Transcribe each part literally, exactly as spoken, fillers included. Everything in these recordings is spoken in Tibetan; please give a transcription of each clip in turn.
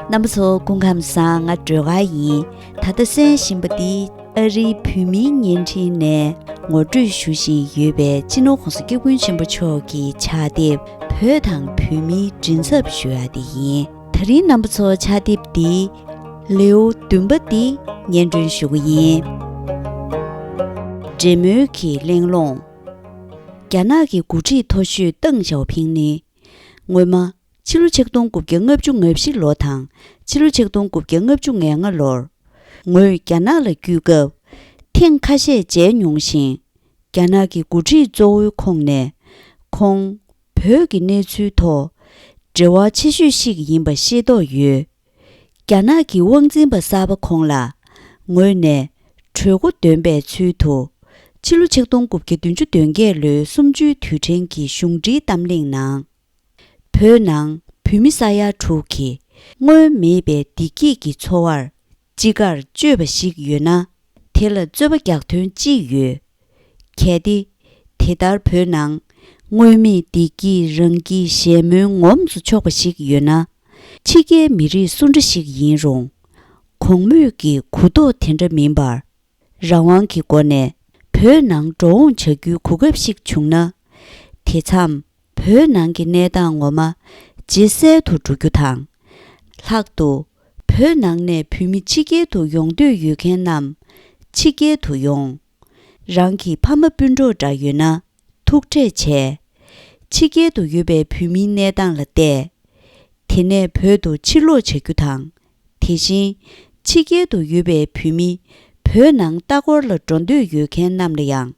རྣམ་པ་ཚོ་སྐུ་ཁམས་བཟང་། ང་སྒྲོལ་དཀར་ཡིན། ད་ལྟ་གསན་བཞིན་པ་འདི་ཨ་རིའི་བོད་མིའི་བརྙན་འཕྲིན་ནས་ངོ་སྤྲོད་ཞུ་བཞིན་ཡོད་པའི་སྤྱི་ནོར་༸གོང་ས་༸སྐྱབས་མགོན་ཆེན་པོ་མཆོག་གི་ཕྱག་དེབ་བོད་དང་བོད་མིའི་མགྲིན་ཚབ་ཞུ་ཡ་དེ་ཡིན། ད་རིང་རྣམ་པ་ཚོ་ཕྱག་དེབ་འདི་ལེའུ་བདུན་པ་འདི་སྙན་སྒྲོན་ཞུ་གི་ཡིན། འབྲེལ་མོལ་གྱི་གླེང་སློང་། རྒྱ་ནག་གི་འགོ་ཁྲིད་མཐོ་ཤོས་ཏེང་ཞའོ་ཕིང་ནི། སྔོན་མ། ཕྱི་ལོ་ཆིག་སྟོང་དགུ་བརྒྱ་ལྔ་བཅུ་ང་བཞི་ལོ་དང་། ཕྱི་ལོ་ཆིག་སྟོང་དགུ་བརྒྱ་ལྔ་བཅུ་ང་ལྔ་ལོར། ངོས་རྒྱ་ནག་ལ་བསྐྱོད་སྐབས། ཐེངས་ཁ་ཤས་མཇལ་མྱོང་ཞིང་། རྒྱ་ནག་གི་འགོ་ཁྲིད་གཙོ་བོའི་ཁོངས་ནས། ཁོང་། བོད་ཀྱི་གནས་ཚུལ་ཐོག་འབྲེལ་བ་ཆེ་ཤོས་ཤིག་ཡིན་པ་ཤེས་རྟོགས་ཡོད། རྒྱ་ནག་གི་དབང་འཛིན་པ་གསར་པ་ཁོང་ལ་ངོས་ནས་གྲོས་འགོ་འདོན་པའི་ཚུལ་དུ། ཕྱི་ལོ་ཆིག་སྟོང་དགུ་བརྒྱ་བདུན་ཅུ་དོན་བརྒྱད་ལོའི་གསུམ་བཅུའི་དུས་དྲན་གྱི་གཞུང་འབྲེལ་གཏམ་གླེང་ནང་། བོད་ནང་བོད་མི་ས་ཡ་དྲུག་གིས་སྔོན་མེད་པའི་བདེ་སྐྱིད་ཀྱི་འཚོ་བར་ཅི་དགར་སྤྱོད་པ་ཞིག་ཡོད་ན། དེ་ལ་རྩོད་པ་རྒྱག་དོན་ཅི་ཡོད། གལ་ཏེ། དེ་ལྟར་བོད་ནང་སྔོན་མེད་བདེ་སྐྱིད་རང་སྐྱིད་གཞན་སྨོན་ངོམས་སུ་ཆོག་པ་ཞིག་ཡོད་ན། ཕྱི་རྒྱལ་མི་རིགས་སུ་འདྲ་ཞིག་ཡིན་རུང་། གོང་སྨོས་ཀྱི་གུ་དོག་དེ་འདྲ་མིན་པར། རང་དབང་གི་སྒོ་ནས་བོད་ནང་འགྲོ་འོང་བྱ་རྒྱུའི་གོ་སྐབས་ཤིག་བྱུང་ན། དེ་མཚམས་བོད་ནང་གི་གནས་སྟངས་ངོ་མ་ཇེ་གསལ་དུ་འགྲོ་རྒྱུ་དང་། ལྷག་ཏུ་བོད་ནང་ནས་བོད་མི་ཕྱི་རྒྱལ་དུ་ཡོང་འདོད་ཡོད་མཁན་རྣམས་ཕྱི་རྒྱལ་དུ་ཡོང་། རང་གི་ཕ་མ་སྤུན་གྲོགས་འདྲ་ཡོད་ན་ཐུག་འཕྲད་བྱས། ཕྱི་རྒྱལ་དུ་ཡོད་པའི་བོད་མིའི་གནས་སྟངས་ལ་བལྟས། དེ་ནས་བོད་དུ་ཕྱིར་ལོག་བྱ་རྒྱུ་དང་། དེ་བཞིན་ཕྱི་རྒྱལ་དུ་ཡོད་པའི་བོད་མི་བོད་ནང་ལྟ་སྐོར་ལ་འགྲོ་འདོད་ཡོད་མཁན་རྣམས་ལ་ཡང་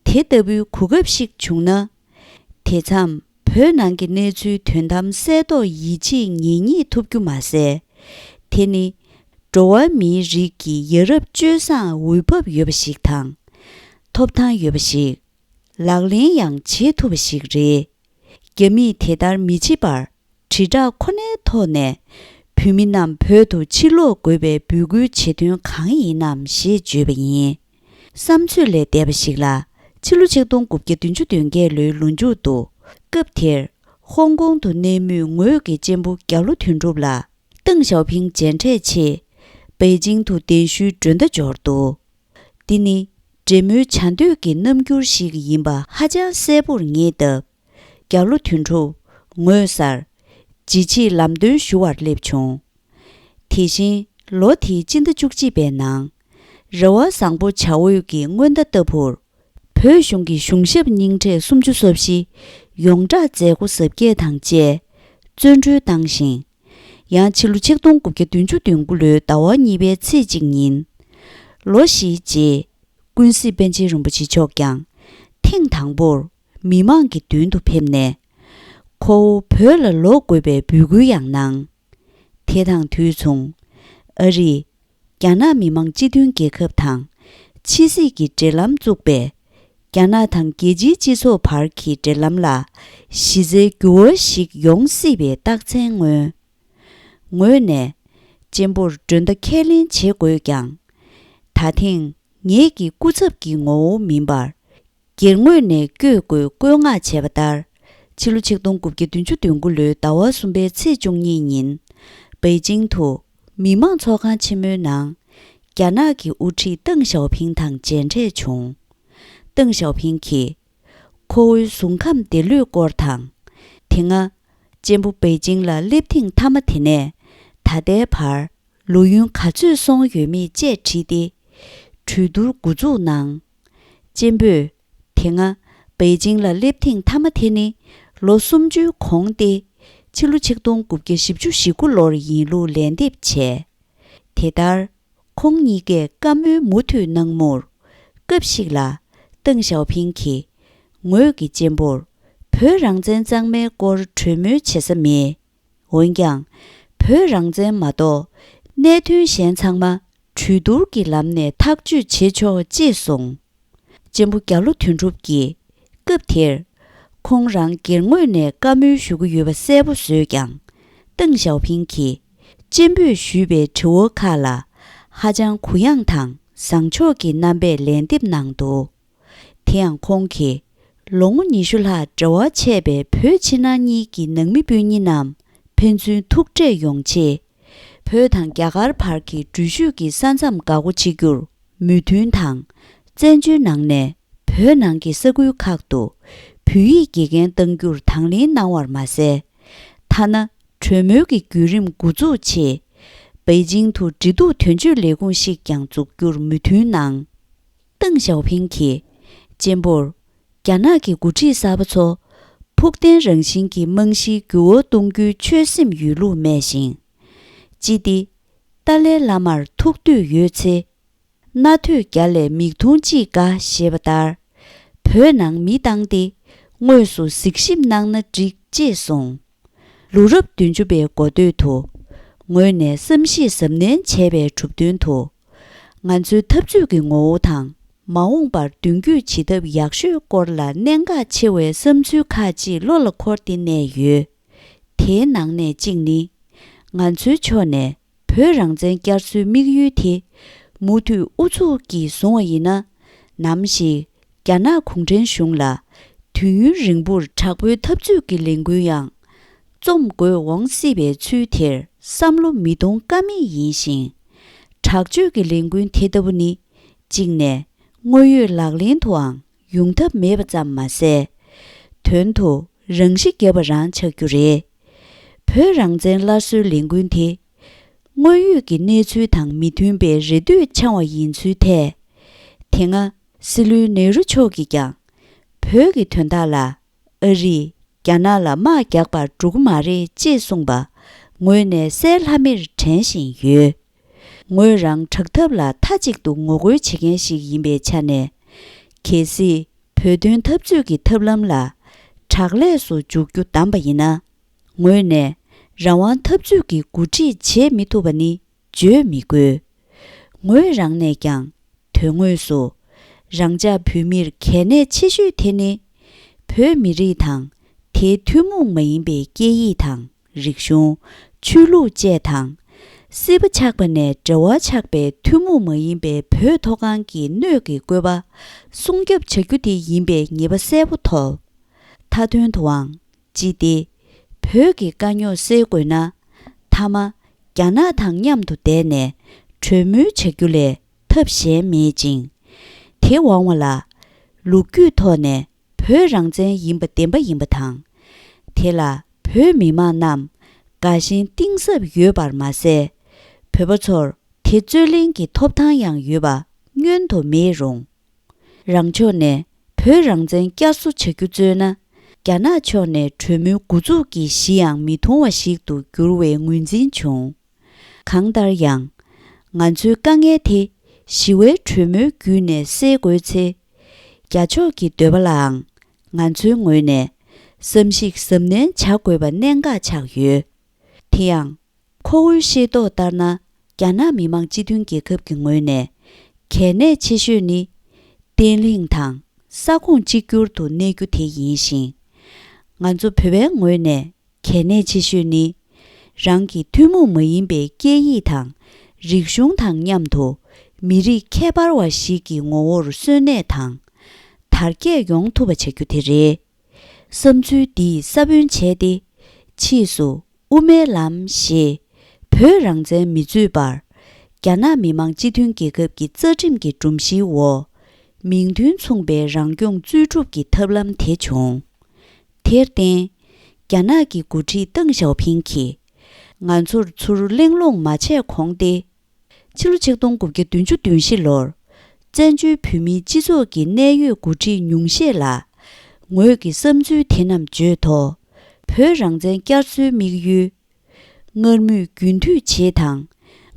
དེ་ལྟ་བུའི་གོ་སྐབས་ཤིག་བྱུང་ན། དེ་མཚམས་བོད་ནང་གི་གནས་ཚུལ་དོན་དམ་གསལ་རྟོགས་ཡིད་ཆེས་ངེས་རྙེད་ཐུབ་རྒྱུ་མ་ཟད། དེ་ནི་འགྲོ་བ་མིའི་རིགས་ཀྱི་ཡ་རབས་སྤྱོད་བཟང་འོས་བབ་ཡོད་པ་ཞིག་དང་། ཐོབ་ཐང་ཡོད་པ་ཞིག་ལག་ལེན་ཡང་བྱེད་ཐུབ་པ་ཞིག་རེད། རྒྱ་མིས་དེ་ལྟར་མི་བྱེད་པར་དྲིལ་བསྒྲགས་ཁོ་ནའི་ཐོག་ནས་བོད་མི་རྣམས་བོད་དུ་ཕྱིར་ལོག་དགོས་པའི་འབོད་སྐུལ་བྱེད་དོན་གང་ཡིན་ནམ་ཞེས་བརྗོད་པ་ཡིན། བསམ་ཚོད་ལས་འདས་པ་ཞིག་ལ། ཕྱི་ལོ་ཆིག་སྟོང་དགུ་བརྒྱ་བདུན་ཅུ་དོན་བརྒྱད་ལོའི་ལོ་མཇུག་ཏུ། སྐབས་དེར་ཧོང་ཀོང་དུ་གནས་མུས་ངོས་ཀྱི་གཅེན་པོ་རྒྱ་ལོ་དོན་གྲུབ་ལ་ཏེང་ཞའོ་ཕིང་མཇལ་འཕྲད་ཆེད་པེ་ཅིང་དུ་གདན་ཞུའི་མགྲོན་བརྡ་འབྱོར་འདུག་འདི་ནི་འབྲེལ་མོལ་བྱ་འདོད་ཀྱི་རྣམ་འགྱུར་ཞིག་ཡིན་པ་ཧ་ཅང་གསལ་པོར་ངེས་སྟབས། རྒྱ་ལོ་དོན་གྲུབ་ངོས་སར་ཇི་ཆེད་ལམ་སྟོན་ཞུ་བར་སླེབས་བྱུང་། དེ་བཞིན་ལོ་དེའི་སྤྱི་ཟླ་བཅུ་གཅིག་པའི་ནང་། རེ་བ་བཟང་པོ་བྱ་འོས་ཀྱི་སྔོན་བརྡ་ལྟ་བུར། བོད་གཞུང་གི་གཞུང་ཞབས་རྙིང་གྲས་སུམ་ཅུ་སོ་བཞི་ཡོངས་གྲགས་མཛད་སྒོ་གཟབ་རྒྱས་དང་བཅས་བཙོན་གྲོལ་བཏང་ཞིང་། ཡང་ཕྱི་ལོ་ཆིག་སྟོང་དགུ་བརྒྱ་བདུན་ཅུ་དོན་དགུ་ལོའི་ཟླ་བ་གཉིས་པའི་ཚེས་གཅིག་ཉིན། ལོ་བཞིའི་རྗེས། ཀུན་གཟིགས་པཎ་ཆེན་རིན་པོ་ཆེ་མཆོག་ཀྱང་ཐེངས་དང་པོར་མི་མང་གི་མདུན་དུ་ཕེབས་ནས། ཁོ་བོ་བོད་ལ་ལོག་དགོས་པའི་འབོད་སྐུལ་ཡང་གནང་། དེ་དང་དུས་མཚུངས། ཨ་རི། རྒྱ་ནག་མི་དམངས་སྤྱི་མཐུན་རྒྱལ་ཁབ་དང་། ཕྱི་སྲིད་ཀྱི་འབྲེལ་ལམ་བཙུགས་པས། རྒྱ་ནག་དང་རྒྱལ་སྤྱིའི་སྤྱི་ཚོགས་བར་གྱི་འབྲེལ་ལམ་ལ་གཞི་རྩའི་འགྱུར་བ་ཞིག་ཡོང་སྲིད་པའི་རྟགས་མཚན་མངོན། ངོས་ནས་གཅེན་པོར་མགྲོན་བརྡ་ཁས་ལེན་བྱེད་དགོས་ཀྱང་། ད་ཐེངས་ངེད་ཀྱི་སྐུ་ཚབ་ཀྱི་ངོ་བོ་མིན་པར། སྒེར་ངོས་ནས་བསྐྱོད་དགོས་བཀོད་མངགས་བྱས་པ་ལྟར། ཕྱི་ལོ་ཆིག་སྟོང་དགུ་བརྒྱ་བདུན་ཅུ་དོན་དགུ་ལོའི་ཟླ་བ་གསུམ་པའི་ཚེས་བཅུ་གཉིས་ཉིན། པེ་ཅིང་དུ་མི་དམངས་ཚོགས་ཁང་ཆེན་མོའི་ནང་། རྒྱ་ནག་གི་དབུ་ཁྲིད་ཏེང་ཞའོ་ཕིང་དང་མཇལ་འཕྲད་བྱུང་། ཏེང་ཞའོ་ཕིང་གིས། ཁོ་བོའི་གཟུགས་ཁམས་བདེ་ལོས་སྐོར་དང་། དེ་སྔ། གཅེན་པོ་པེ་ཅིང་ལ་སླེབས་ཐེངས་མཐའ་མ་དེ་ནས་ད་ལྟའི་བར། ལོ་ཡུན་ག་ཚོད་སོང་ཡོད་མེད་བཅས་དྲིས་ཏེ། གྲོས་བསྡུར་འགོ་འཛུགས་གནང་། གཅེན་པོས། དེ་སྔ། པེ་ཅིང་ལ་སླེབས་ཐེངས་མཐའ་མ་དེ་ནི། ལོ་སུམ་ཅུའི་གོང་སྟེ། ཕྱི་ལོ་ཆིག་སྟོང་དགུ་བརྒྱ་བཞི་བཅུ་ཞེ་དགུ་ལོར་ཡིན་ལུགས་ལན་འདེབས་བྱས། དེ་ལྟར། ཁོང་གཉིས་ཀས་བཀའ་མོལ་མུ་མཐུད་གནང་མུར། སྐབས་ཤིག་ལ། ཏེང་ཞའོ་ཕིང་གིས། ངོས་ཀྱི་གཅེན་པོར། བོད་རང་བཙན་གཙང་མའི་སྐོར་གྲོས་མོལ་བྱེད་ས་མེད། འོན་ཀྱང་། བོད་རང་བཙན་མ་གཏོགས། གནད་དོན་གཞན་ཚང་མ། གྲོས་བསྡུར་གྱི་ལམ་ནས་ཐག་གཅོད་བྱེད་ཆོག་ཅེས་གསུངས། གཅེན་པོ་རྒྱ་ལོ་དོན་གྲུབ་ཀྱིས། སྐབས་དེར། ཁོང་རང་སྒེར་ངོས་ནས་བཀའ་མོལ་ཞུ་གི་ཡོད་པ་གསལ་པོ་བཟོས་ཀྱང་། ཏེང་ཞའོ་ཕིང་གིས། གཅེན་པོས་ཞུས་པའི་དྲི་བ་ཁག་ལ། ཧ་ཅང་གུ་ཡངས་དང་བཟང་ཕྱོགས་ཀྱི་རྣམ་པས་ལན་འདེབས་གནང་འདུག་དེ་ཡང་ཁོང་གིས། ལོ་ངོ་ཉི་ཤུ་ལྷག་འབྲེལ་བ་ཆད་པའི་བོད་ཕྱི་ནང་གཉིས་ཀྱི་ནང་མི་སྤུན་ཉེ་རྣམས་ཕན་ཚུན་ཐུག་འཕྲད་ཡོང་ཆེད། བོད་དང་རྒྱ་གར་བར་གྱི་འགྲུལ་བཞུད་ཀྱི་ས་མཚམས་དགའ་པོ་བྱེད་རྒྱུར་མོས་མཐུན་དང་། བཙན་བྱོལ་ནང་ནས་བོད་ནང་གི་ས་ཁུལ་ཁག་ཏུ་བོད་ཡིག་དགེ་རྒན་གཏང་རྒྱུར་དང་ལེན་གནང་བར་མ་ཟད། ཐ་ན་གྲོས་མོལ་གྱི་བརྒྱུད་རིམ་འགོ་འཛུགས་ཆེད། པེ་ཅིང་དུ་འབྲེལ་གཏུག་དོན་གཅོད་ལས་ཁུངས་ཤིག་ཀྱང་འཛུགས་རྒྱུར་མོས་མཐུན་གནང་། ཏེང་ཞའོ་ཕིང་གིས་གཅེན་པོར། རྒྱ་ནག་གི་འགོ་ཁྲིད་གསར་པ་ཚོ་ཕུགས་བརྟན་རང་བཞིན་གྱི་རྨང་གཞིའི་འགྱུར་བ་གཏོང་རྒྱུའི་ཆོད་སེམས་ཡོད་ལུགས་སྨྲས་ཤིང་། ཅི་སྟེ། ཏཱ་ལའི་བླ་མར་ཐུགས་འདོད་ཡོད་ཚེ། རྣ་ཐོས་བརྒྱ་ལས་མིག་མཐོང་གཅིག་དགའ་ཞེས་པ་ལྟར། བོད་ནང་མི་བཏང་སྟེ་དངོས་སུ་གཟིགས་ཞིབ་གནང་ན་འགྲིག་ཅེས་གསུངས། ལོ་རབས་བདུན་ཅུ་པའི་འགོ་སྟོད་དུ། ངོས་ནས་བསམ་གཞིག་གཟབ་ནན་བྱས་པའི་གྲུབ་དོན་དུ། ང་ཚོའི་འཐབ་རྩོད་ཀྱི་ངོ་བོ་དང་མ་འོངས་པར་མདུན་སྐྱོད་བྱེད་ཐབས་ཡག་ཤོས་སྐོར་ལ་གནད་འགག་ཆེ་བའི་བསམ་ཚུལ་ཁག་ཅིག་བློ་ལ་འཁོར་ཏེ་གནས་ཡོད། དེའི་ནང་ནས་གཅིག་ནི། ང་ཚོའི་ཕྱོགས་ནས་བོད་རང་བཙན་བསྐྱར་གསོའི་དམིགས་ཡུལ་དེ་མུ་མཐུད་ཨུ་ཚུགས་ཀྱིས་བཟུང་བ་ཡིན་ན། ནམ་ཞིག་རྒྱ་ནག་གུང་ཁྲན་གཞུང་ལ་དུས་ཡུན་རིང་པོར་དྲག་པོའི་འཐབ་རྩོད་ཀྱི་ལས་འགུལ་ཡང་རྩོམ་དགོས་འོང་སྲིད་པའི་ཚུལ་དེར་བསམ་བློ་མི་གཏོང་ཀ་མེད་ཡིན་ཞིང་། དྲག་སྤྱོད་ཀྱི་ལས་འགུལ་དེ་ལྟ་བུ་ནི་གཅིག་ནས་དངོས་ཡོད་ལག་ལེན་དུའང་ཡོང་ཐབས་མེད་པ་ཙམ་མ་ཟད། དོན་དུ་རང་ཤི་བརྒྱབ་པ་རང་ཆགས་རྒྱུ་རེད། བོད་རང་བཙན་སླར་གསོའི་ལས་འགུལ་དེ། དངོས་ཡོད་ཀྱི་གནས་ཚུལ་དང་མི་མཐུན་པའི་རེ་ལྟོས་འཆང་བ་ཡིན་ཚུལ་ཐད། དེ་སྔ་སྲིད་བློན་ནེ་རུ་མཆོག་གིས་ཀྱང་། བོད་ཀྱི་དོན་དག་ལ་ཨ་རིས་རྒྱ་ནག་ལ་དམག་རྒྱག་པར་འགྲོ་གི་མ་རེད་ཅེས་གསུངས་པ་ངོས་ནས་གསལ་ལྷམ་མེར་དྲན་བཞིན་ཡོད། ངོས་རང་དྲག་ཐབས་ལ་མཐའ་གཅིག་ཏུ་ངོ་རྒོལ་བྱེད་མཁན་ཞིག་ཡིན་པའི་ཆ་ནས། གལ་སྲིད་བོད་དོན་འཐབ་རྩོད་ཀྱི་ཐབས་ལམ་ལ་དྲག་ལས་སུ་འཇུག་རྒྱུ་བདམས་པ་ཡིན་ན། ངོས་ནས་རང་དབང་འཐབ་རྩོད་ཀྱི་འགོ་ཁྲིད་བྱེད་མི་ཐུབ་པ་ནི་བརྗོད་མི་དགོས། ངོས་རང་ནས་ཀྱང་དོན་དངོས་སུ་རང་ཅག་བོད་མིར་གལ་གནད་ཆེ་ཤོས་དེ་ནི་བོད་མི་རིགས་དང་དེའི་ཐུན་མོང་མ་ཡིན་པའི་སྐད་ཡིག་དང་རིག་གཞུང་། ཆོས་ལུགས་བཅས་དང་། སྲིད་པ་ཆགས་པ་ནས་འབྲེལ་བ་ཆགས་པའི་ཐུན་མོང་མ་ཡིན་པའི་བོད་མཐོ་སྒང་གི་སྣོད་ཀྱི་བཀོད་པ་སྲུང་སྐྱོབ་བྱ་རྒྱུ་དེ་ཡིན་པའི་ངེས་པ་གསལ་པོ་ཐོབ། མཐའ་དོན་དུའང་། ཅི་སྟེ། བོད་ཀྱི་དཀའ་རྙོག་སེལ་དགོས་ན། མཐའ་མ། རྒྱ་ནག་དང་མཉམ་དུ་བསྡད་ནས་གྲོས་མོལ་བྱ་རྒྱུ་ལས་ཐབས་གཞན་མེད་ཅིང་། དེ་འོང་བ་ལ། ལོ་རྒྱུས་ཐོག་ནས་བོད་རང་བཙན་ཡིན་པ་བདེན་པ་ཡིན་པ་དང་། དེ་ལ་བོད་མི་མང་རྣམས་དགའ་ཞེན་གཏིང་ཟབ་ཡོད་པར་མ་ཟད། བོད་པ་ཚོར་དེ་རྩོད་ལེན་གྱི་ཐོབ་ཐང་ཡང་ཡོད་པ་བསྙོན་དུ་མེད་རུང་། རང་ཕྱོགས་ནས་བོད་རང་བཙན་བསྐྱར་གསོ་བྱ་རྒྱུ་རྩོད་ན། རྒྱ་ནག་ཕྱོགས་ནས་གྲོས་མོལ་འགོ་འཛུགས་ཀྱི་གཞི་ཡང་མི་མཐོང་བ་ཞིག་ཏུ་གྱུར་བའི་ངོས་འཛིན་བྱུང་། གང་ལྟར་ཡང་། ང་ཚོའི་དཀའ་ངལ་དེ་ཞི་བའི་གྲོས་མོལ་བརྒྱུད་ནས་སེལ་དགོས་ཚེ། རྒྱ་ཕྱོགས་ཀྱི་འདོད་པ་ལའང་ང་ཚོའི་ངོས་ནས་བསམ་གཞིག་གཟབ་ནན་བྱ་དགོས་པ་གནད་འགག་ཆགས་ཡོད། དེ་ཡང་། ཁོ་བོའི་ཤེས་རྟོགས་ལྟར་ན། རྒྱ་ནག་མི་དམངས་སྤྱི་མཐུན་རྒྱལ་ཁབ་ཀྱི་ངོས་ནས་གལ་གནད་ཆེ་ཤོས་ནི། བརྟན་ལྷིང་དང་ས་ཁོངས་གཅིག་གྱུར་དུ་གནས་རྒྱུ་དེ་ཡིན་ཞིང་། ང་ཚོ་བོད་པའི་ངོས་ནས་གལ་གནད་ཆེ་ཤོས་ནི། རང་གི་ཐུན་མོང་མ་ཡིན་པའི་སྐད་ཡིག་དང་རིག་གཞུང་དང་མཉམ་དུ་མི་རིགས་ཁྱད་པར་བ་ཞིག་གི་ངོ་བོར་གསོན་གནས་དང་དར་རྒྱས་ཡོང་ཐུབ་པ་བྱ་རྒྱུ་དེ་རེད། བསམ་ཚུལ་འདིས་ས་བོན་བྱས་ཏེ། ཕྱིས་སུ་དབུ་མའི་ལམ་ཞེས་བོད་རང་བཙན་མི་རྩོད་པར། རྒྱ་ནག་མི་དམངས་སྤྱི་མཐུན་རྒྱལ་ཁབ་ཀྱི་རྩ་ཁྲིམས་ཀྱི་སྒྲོམ་གཞིའི་འོག་མིང་དོན་མཚུངས་པའི་རང་སྐྱོང་རྩོད་སྒྲུབ་ཀྱི་ཐབས་ལམ་དེ་བྱུང་། དེར་བརྟེན། རྒྱ་ནག་གི་འགོ་ཁྲིད་ཏེང་ཞའོ་ཕིང་གིས། ང་ཚོར་ཚུར་གླེང་སློང་མ་བྱས་གོང་སྟེ། ཕྱི་ལོ་ཆིག་སྟོང་དགུ་བརྒྱ་བདུན་ཅུ་དོན་བཞི་ལོར། བཙན་བྱོལ་བོད་མིའི་སྤྱི་ཚོགས་ཀྱི་གནད་ཡོད་འགོ་ཁྲིད་ཉུང་ཤས་ལ། ངོས་ཀྱི་བསམ་ཚུལ་དེ་རྣམས་བརྗོད་ཐོག་བོད་རང་བཙན་བསྐྱར་གསོའི་དམིགས་ཡུལ། སྔར་མུས་རྒྱུན་མཐུད་བྱེད་དང་།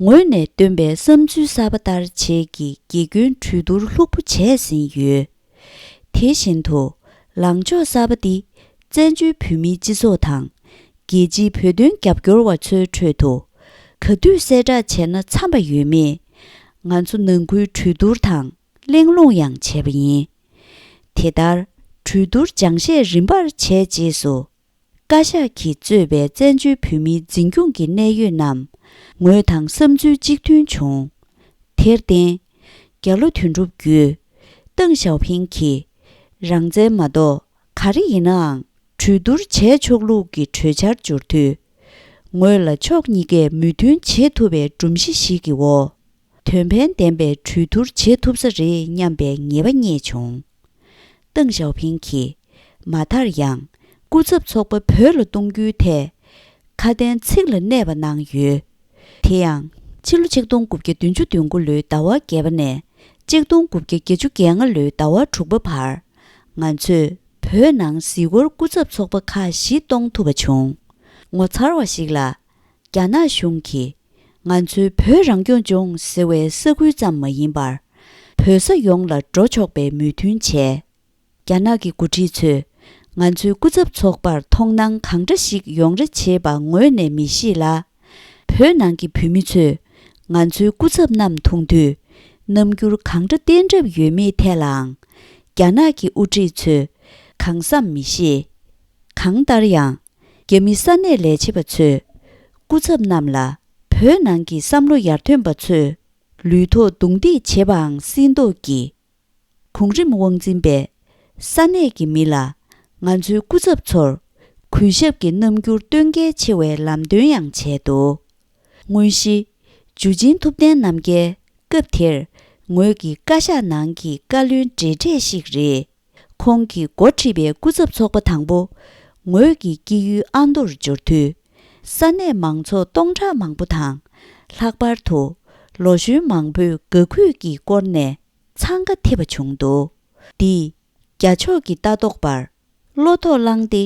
ངོས་ནས་བཏོན་པའི་བསམ་ཚུལ་གསར་པ་ལྟར་བྱེད་ཀྱི་དགེ་སྐྱོན་གྲོས་བསྡུར་ལྷུག་པོ་བྱས་ཟིན་ཡོད། དེ་བཞིན་དུ། ལངས་ཕྱོགས་གསར་པ་འདི། བཙན་བྱོལ་བོད་མིའི་སྤྱི་ཚོགས་དང་། རྒྱལ་སྤྱིའི་བོད་དོན་རྒྱབ་སྐྱོར་བ་ཚོའི་ཁྲོད་དུ། ག་དུས་གསལ་བསྒྲགས་བྱས་ན་འཚམས་པ་ཡོད་མེད། ང་ཚོ་ནང་ཁུལ་གྲོས་བསྡུར་དང་། གླེང་སློང་ཡང་བྱས་པ་ཡིན། དེ་ལྟར། གྲོས་བསྡུར་སྦྱང་བཤད་རིམ་པར་བྱས་རྗེས་སུ། བཀའ་ཤག་གིས་གཙོས་པའི་བཙན་བྱོལ་བོད་མིའི་འཛིན་སྐྱོང་གི་གནད་ཡོད་རྣམས། ངོས་དང་བསམ་ཚུལ་གཅིག་མཐུན་བྱུང་། དེར་བརྟེན། རྒྱ་ལོ་དོན་གྲུབ་བརྒྱུད། ཏེང་ཞའོ་ཕིང་གིས། རང་བཙན་མ་གཏོགས་ག་རེ་ཡིན་ནའང་གྲོས་བསྡུར་བྱས་ཆོག་ལུགས་ཀྱི་གྲོས་འཆར་འབྱོར་དུས། ངོས་ལ་ཕྱོགས་གཉིས་ཀས་མོས་མཐུན་བྱེད་ཐུབ་པའི་སྒྲོམ་གཞི་ཞིག་གི་འོག་དོན་ཕན་ལྡན་པའི་གྲོས་བསྡུར་བྱེད་ཐུབ་ས་རེད་སྙམ་པའི་ངེས་པ་རྙེད་བྱུང་། ཏེང་ཞའོ་ཕིང་གིས་མ་མཐར་ཡང་སྐུ་ཚབ་ཚོགས་པ་བོད་ལ་གཏོང་རྒྱུའི་ཐད་ཁ་དན་ཚིག་ལ་གནས་པ་གནང་ཡོད། དེ་ཡང་ཕྱི་ལོ་ཆིག་སྟོང་དགུ་བརྒྱ་བདུན་ཅུ་དོན་དགུ་ལོའི་ཟླ་བ་བརྒྱད་པ་ནས་ཆིག་སྟོང་དགུ་བརྒྱ་བརྒྱད་ཅུ་གྱ་ལྔ་ལོའི་ཟླ་བ་དྲུག་པ་བར་ང་ཚོས་བོད་ནང་གཟིགས་སྐོར་སྐུ་ཚབ་ཚོགས་པ་ཁག་བཞི་གཏོང་ཐུབ་པ་བྱུང་། ངོ་མཚར་བ་ཞིག་ལ། རྒྱ་ནག་གཞུང་གིས་ང་ཚོའི་བོད་རང་སྐྱོང་ལྗོངས་ཟེར་བའི་ས་ཁུལ་ཙམ་མ་ཡིན་པར། བོད་ས་ཡོངས་ལ་འགྲོ་ཆོག་པའི་མོས་མཐུན་བྱས། རྒྱ་ནག་གི་འགོ་ཁྲིད་ཚོས་ང་ཚོའི་སྐུ་ཚབ་ཚོགས་པར་མཐོང་སྣང་གང་འདྲ་ཞིག་ཡོང་རེ་བྱེད་པ་ངོས་ནས་མི་ཤེས་ལ། བོད་ནང་གི་བོད་མི་ཚོས་ང་ཚོའི་སྐུ་ཚབ་རྣམས་མཐོང་དུས་རྣམ་འགྱུར་གང་འདྲ་བསྟན་གྲབས་ཡོད་མེད་ཐད་ལའང་རྒྱ་ནག་གི་དབུ་ཁྲིད་ཚོས་གང་བསམ་མི་ཤེས། གང་ལྟར་ཡང་རྒྱ་མི་ས་གནས་ལས་བྱེད་པ་ཚོས་སྐུ་ཚབ་རྣམས་ལ་བོད་ནང་གི་བསམ་བློ་ཡར་ཐོན་པ་ཚོས་ལུས་ཐོག་རྡུང་རྡེག་བྱེད་པའང་སྲིད་མདོག་གིས། གོང་རིམ་དབང་འཛིན་པས་ས་གནས་ཀྱི་མི་ལ་ང་ཚོའི་སྐུ་ཚབ་ཚོར་གུས་ཞབས་ཀྱི་རྣམ་འགྱུར་སྟོན་གལ་ཆེ་བའི་ལམ་སྟོན་ཡང་བྱས་འདུག་དངོས་གཞི། འཇུ་ཆེན་ཐུབ་བསྟན་རྣམ་རྒྱལ་སྐབས་དེར་ངོས་ཀྱི་བཀའ་ཤག་ནང་གི་བཀའ་བློན་གྲས་གྲས་ཤིག་རེད། ཁོང་གིས་འགོ་ཁྲིད་པའི་སྐུ་ཚབ་ཚོགས་པ་དང་པོ་ངོས་ཀྱི་སྐྱེས་ཡུལ་ཨ་མདོར་འབྱོར་དུས། ས་གནས་མང་ཚོགས་སྟོང་ཕྲག་མང་པོ་དང་། ལྷག་པར་དུ་ལོ་གཞོན་མང་པོས་དགའ་གུས་ཀྱིས་བསྐོར་ནས་འཚང་ཁ་ཐེབས་པ་བྱུང་འདུག་འདིས་རྒྱ་ཕྱོགས་ཀྱི་ལྟ་རྟོག་པར་བློ་དོགས་བསླངས་ཏེ།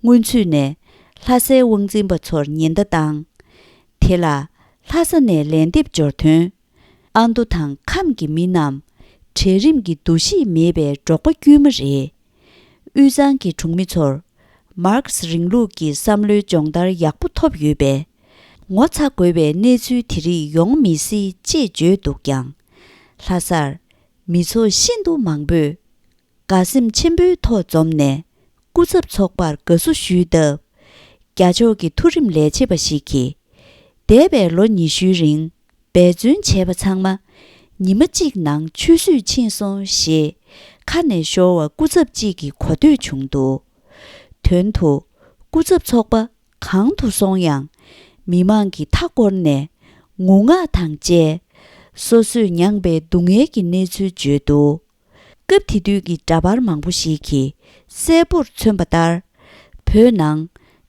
སྔོན་ཚུད་ནས་ལྷ་སའི་དབང་འཛིན་པ་ཚོར་ཉེན་བརྡ་བཏང་། དེ་ལ་ལྷ་ས་ནས་ལན་འདེབས་འབྱོར་དོན། ཨ་མདོ་དང་ཁམས་ཀྱི་མི་རྣམས་གྲལ་རིམ་གྱི་འདུ་ཤེས་མེད་པའི་འབྲོག་པ་དཀྱུས་མ་རེད། དབུས་གཙང་གི་གྲོང་མི་ཚོར་མཱར་ཁེ་སི་རིང་ལུགས་ཀྱི་བསམ་བློའི་སྦྱོང་བརྡར་ཡག་པོ་ཐོབ་ཡོད་པས། ངོ་ཚ་དགོས་པའི་གནས་ཚུལ་དེ་རིགས་ཡོང་མི་སྲིད་ཅེས་བརྗོད་འདུག་ཀྱང་། ལྷ་སར་མི་ཚོགས་ཤིན་ཏུ་མང་པོས་དགའ་སེམས་ཆེན་པོའི་ཐོག་འཛོམས་ནས་སྐུ་ཚབ་ཚོགས་པར་དགའ་བསུ་ཞུས་སྟབས། རྒྱ་ཕྱོགས་ཀྱི་མཐོ་རིམ་ལས་བྱེད་པ་ཞིག་གིས། འདས་པའི་ལོ་ཉི་ཤུའི་རིང་འབད་བརྩོན་བྱས་པ་ཚང་མ་ཉི་མ་གཅིག་ནང་ཆུད་ཟོས་ཕྱིན་སོང་ཞེས་ཁ་ནས་ཤོར་བ་སྐུ་ཚབ་གཅིག་གིས་གོ་ཐོས་བྱུང་འདུག་དོན་དུ་སྐུ་ཚབ་ཚོགས་པ་གང་དུ་སོང་ཡང་མི་མང་གིས་མཐའ་བསྐོར་ནས་ངུ་ངག་དང་བཅས་སོ་སོས་མྱངས་པའི་སྡུག་བསྔལ་གྱི་གནས་ཚུལ་བརྗོད་འདུག་སྐབས་དེ་དུས་ཀྱི་འདྲ་པར་མང་པོ་ཞིག་གིས་གསལ་པོར་མཚོན་པ་ལྟར། བོད་ནང་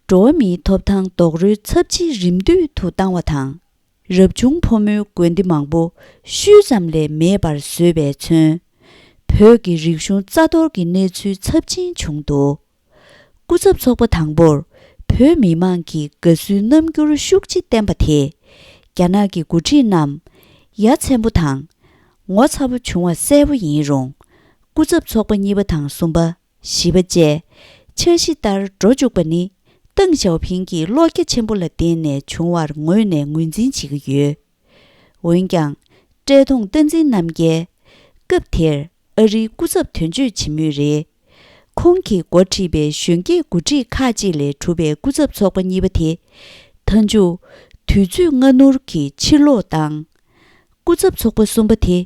འགྲོ་བ་མིའི་ཐོབ་ཐང་རྡོག་རོལ་ཚབས་ཆེ་རིམ་བསྟུད་དུ་བཏང་བ་དང་། རབ་བྱུང་ཕོ་མོའི་དགོན་སྡེ་མང་པོ་ཤུལ་ཙམ་ལས་མེད་པར་བཟོས་པས་མཚོན། བོད་ཀྱི་རིག་གཞུང་རྩ་གཏོར་གྱི་གནས་ཚུལ་ཚབས་ཆེན་བྱུང་འདུག་སྐུ་ཚབ་ཚོགས་པ་དང་པོར་བོད་མི་མང་གིས་དགའ་བསུའི་རྣམ་འགྱུར་ཤུགས་ཆེ་བསྟན་པ་དེས། རྒྱ་ནག་གི་འགོ་ཁྲིད་རྣམས་ཡ་མཚན་པོ་དང་ངོ་ཚ་པོ་བྱུང་བ་གསལ་པོ་ཡིན་རུང་། སྐུ་ཚབ་ཚོགས་པ་གཉིས་པ་དང་གསུམ་པ། བཞི་པ་བཅས་འཆར་གཞི་ལྟར་འགྲོ་བཅུག་པ་ནི་ཏེང་ཞའོ་ཕིང་གིས་བློ་རྒྱ་ཆེན་པོ་ལ་བརྟེན་ནས་བྱུང་བར་ངོས་ནས་ངོས་འཛིན་བྱེད་ཀྱི་ཡོད། འོན་ཀྱང་། བཀྲས་མཐོང་བསྟན་འཛིན་རྣམ་རྒྱལ། སྐབས་དེར་ཨ་རིའི་སྐུ་ཚབ་དོན་གཅོད་བྱེད་མུས་རེད། ཁོང་གིས་འགོ་ཁྲིད་པའི་གཞོན་སྐྱེས་འགོ་ཁྲིད་ཁག་ཅིག་ལས་གྲུབ་པའི་སྐུ་ཚབ་ཚོགས་པ་གཉིས་པ་དེ། མཐའ་མཇུག་དུས་ཚོད་སྔ་སྣུར་གྱིས་ཕྱིར་ལོག་བཏང་། སྐུ་ཚབ་ཚོགས་པ་གསུམ་པ་དེ།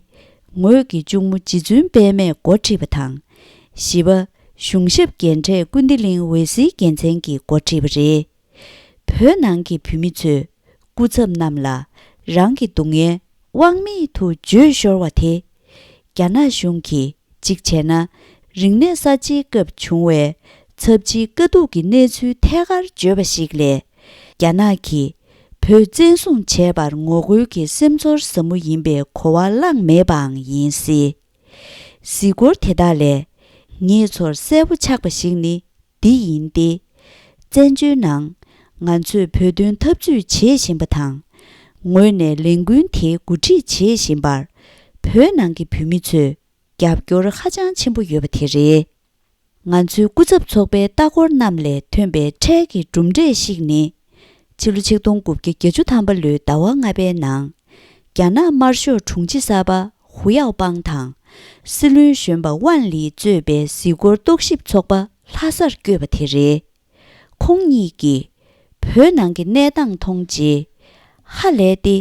ངོས་ཀྱི་གཅུང་མོ་རྗེ་བཙུན་པད་མས་འགོ་ཁྲིད་པ་དང་། བཞི་པ་གཞུང་ཞབས་རྒན་གྲས་ཀུན་བདེ་གླིང་འོད་ཟེར་རྒྱལ་མཚན་གྱིས་འགོ་ཁྲིད་པ་རེད། བོད་ནང་གི་བོད་མི་ཚོས་སྐུ་ཚབ་རྣམས་ལ་རང་གི་སྡུག་བསྔལ་དབང་མེད་དུ་བརྗོད་ཤོར་བ་དེ། རྒྱ་ནག་གཞུང་གིས་གཅིག་བྱས་ན། རིག་གནས་གསར་བརྗེའི་སྐབས་བྱུང་བའི་ཚབས་ཆེའི་དཀའ་སྡུག་གི་གནས་ཚུལ་ཐད་ཀར་བརྗོད་པ་ཞིག་ལས། རྒྱ་ནག་གིས་བོད་བཙན་བཟུང་བྱས་པར་ངོ་རྒོལ་གྱི་སེམས་ཚོར་ཟབ་མོ་ཡིན་པའི་གོ་བ་བླངས་མེད་པའང་ཡིན་སྲིད། གཟིགས་སྐོར་དེ་དག་ལས་ངེད་ཚོར་གསལ་པོ་ཆགས་པ་ཞིག་ནི་འདི་ཡིན་ཏེ། བཙན་བྱོལ་ནང་ང་ཚོས་བོད་དོན་འཐབ་རྩོད་བྱེད་བཞིན་པ་དང་། ངོས་ནས་ལས་འགུལ་དེའི་འགོ་ཁྲིད་བྱེད་བཞིན་པར། བོད་ནང་གི་བོད་མི་ཚོས་རྒྱབ་སྐྱོར་ཧ་ཅང་ཆེན་པོ་ཡོད་པ་དེ་རེད། ང་ཚོའི་སྐུ་ཚབ་ཚོགས་པའི་ལྟ་སྐོར་རྣམས་ལས་ཐོན་པའི་འཕྲལ་གྱི་གྲུབ་འབྲས་ཤིག་ནི། ཕྱི་ལོ་ཆིག་སྟོང་དགུ་བརྒྱ་བརྒྱད་ཅུ་ཐམ་པ་ལོའི་ཟླ་བ་ལྔ་པའི་ནང་། རྒྱ་ནག་དམར་ཤོག་དྲུང་ཆེ་གསར་པ་ཧུ་ཡའོ་པང་དང་། སྲིད་བློན་གཞོན་པ་ཝན་ལི་གཙོས་པའི་གཟིགས་སྐོར་རྟོག་ཞིབ་ཚོགས་པ་ལྷ་སར་བསྐྱོད་པ་དེ་རེད། ཁོང་གཉིས་ཀྱིས་བོད་ནང་གི་གནས་སྟངས་མཐོང་རྗེས། ཧ་ལས་ཏེ་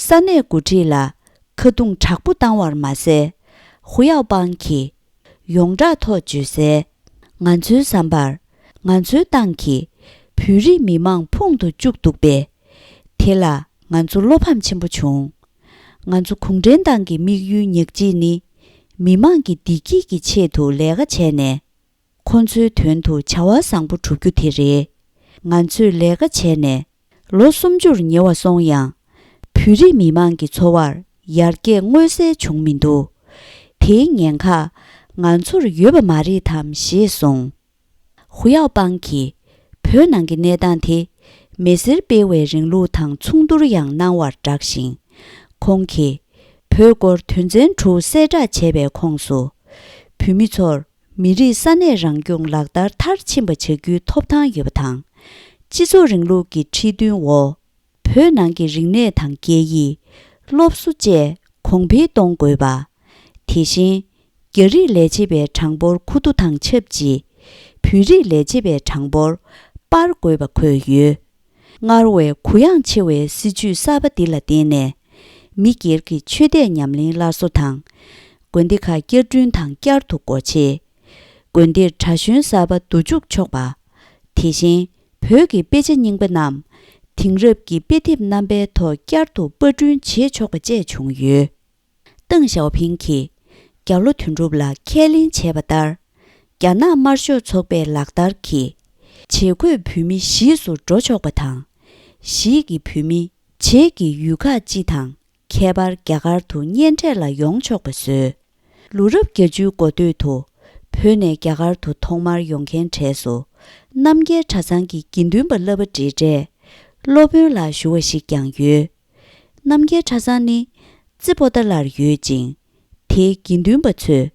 ས་གནས་འགོ་ཁྲིད་ལ་ཁ་རྡུང་དྲག་པོ་བཏང་བར་མ་ཟད། ཧུ་ཡའོ་པང་གིས་ཡོངས་གྲགས་ཐོག་བརྗོད་གསལ། ང་ཚོའི་བསམ་པར། ང་ཚོའི་ཏང་གིས་ བོད་རིགས་མི་མང་ཕུང་དུ་བཅུག་འདུག་པས། དེ་ལ་ང་ཚོ་བློ་ཕམ་ཆེན་པོ་བྱུང་། ང་ཚོ་གུང་ཁྲན་ཏང་གི་དམིགས་ཡུལ་ཉག་གཅིག་ནི། མི་མང་གི་བདེ་སྐྱིད་ཀྱི་ཆེད་དུ་ལས་ཀ་བྱས་ནས། ཁོ་ཚོའི་དོན་དུ་བྱ་བ་བཟང་པོ་སྒྲུབ་རྒྱུ་དེ་རེད། ང་ཚོས་ལས་ཀ་བྱས་ནས་ལོ་སུམ་ཅུར་ཉེ་བ་སོང་ཡང་། བོད་རིགས་མི་མང་གི་འཚོ་བར་ཡར་རྒྱས་མངོན་གསལ་བྱུང་མི་འདུག་དེའི་ཉེན་ཁ་ང་ཚོར་ཡོད་པ་མ་རེད་དམ་ཞེས་གསུངས། ཧུ་ཡའོ་པང་གིས་བོད་ནང་གི་གནས་སྟངས་དེ་མི་སེར་སྤེལ་བའི་རིང་ལུགས་དང་མཚུངས་བསྡུར་ཡང་གནང་བར་བསྒྲགས་ཤིང་། ཁོང་གིས་བོད་སྐོར་དོན་ཚན་དྲུག་གསལ་བསྒྲགས་བྱས་པའི་ཁོངས་སུ། བོད་མི་ཚོར་མི་རིགས་ས་གནས་རང་སྐྱོང་ལག་བསྟར་མཐར་ཕྱིན་པ་བྱ་རྒྱུའི་ཐོབ་ཐང་ཡོད་པ་དང་། སྤྱི་ཚོགས་རིང་ལུགས་ཀྱི་ཁྲིད་སྟོན་འོག་བོད་ནང་གི་རིག་གནས་དང་སྐད་ཡིག་སློབ་གསོ་བཅས་གོང་འཕེལ་གཏོང་དགོས་པ། དེ་བཞིན། རྒྱ་རིགས་ལས་བྱེད་པའི་གྲངས་འབོར་ཁུ་བསྡུ་དང་ཆབས་ཅིག་བོད་རིགས་ལས་བྱེད་པའི་གྲངས་འབོར་སྤར་དགོས་པ་འཁོད་ཡོད། སྔར་བས་གུ་ཡངས་ཆེ་བའི་སྲིད་ཇུས་གསར་པ་འདི་ལ་བརྟེན་ནས། མི་སྒེར་གྱི་ཆོས་དད་ཉམས་ལེན་སླར་གསོ་དང་། དགོན་སྡེ་ཁག་བསྐྱར་སྐྲུན་དང་བསྐྱར་དུ་སྒོ་ཕྱེ། དགོན་སྡེར་གྲྭ་གཞོན་གསར་པ་བསྡུ་འཇུག་ཆོག་པ། དེ་བཞིན། བོད་ཀྱི་དཔེ་ཆ་རྙིང་པ་རྣམས་དེང་རབས་ཀྱི་དཔེ་དེབ་རྣམ་པའི་ཐོག་བསྐྱར་དུ་པར་སྐྲུན་བྱེད་ཆོག་པ་བཅས་བྱུང་ཡོད། ཏེང་ཞའོ་ཕིང་གིས་རྒྱ་ལོ་དོན་གྲུབ་ལ་ཁས་ལེན་བྱས་པ་ལྟར། རྒྱ་ནག་དམར་ཤོག་ཚོགས་པའི་ལག་བསྟར་གྱིས། བྱེས་འཁོད་བོད་མི་གཞིས་སུ་འགྲོ་ཆོག་པ་དང་། གཞིས་ཀྱི་བོད་མི་བྱེས་ཀྱི་ཡུལ་ཁག་སྤྱི་དང་ཁྱད་པར་རྒྱ་གར་དུ་གཉེན་འཕྲད་ལ་ཡོང་ཆོག་པ་བཟོས། ལོ་རབས་བརྒྱད་ཅུའི་འགོ་སྟོད་དུ། བོད་ནས་རྒྱ་གར་དུ་ཐོག་མར་ཡོང་མཁན་གྲས་སུ། རྣམ་རྒྱལ་གྲྭ་ཚང་གི་དགེ་འདུན་པ་བསླབ་པ་འབྲེལ་སྒྲས། སློབ་དཔོན་ལ་ཞུ་བ་ཞིག་ཀྱང་ཡོད། རྣམ་རྒྱལ་གྲྭ་ཚང་ནི་རྩེ་པོ་ཏཱ་ལར་ཡོད་ཅིང་། དེའི་དགེ་འདུན་པ་ཚོས་